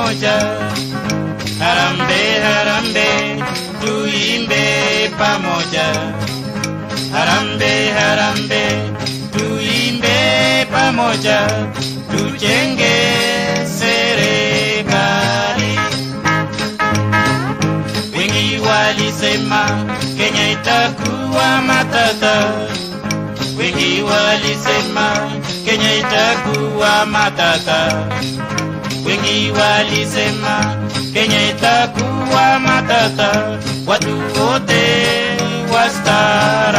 pamoja. Harambee, harambee, tuimbe pamoja. Harambee, harambee, tuimbe pamoja, tujenge serikali. Wengi walisema Kenya itakuwa matata, wengi walisema Kenya itakuwa matata, wengi walisema Kenya itakuwa matata, watu wote wastaarabu.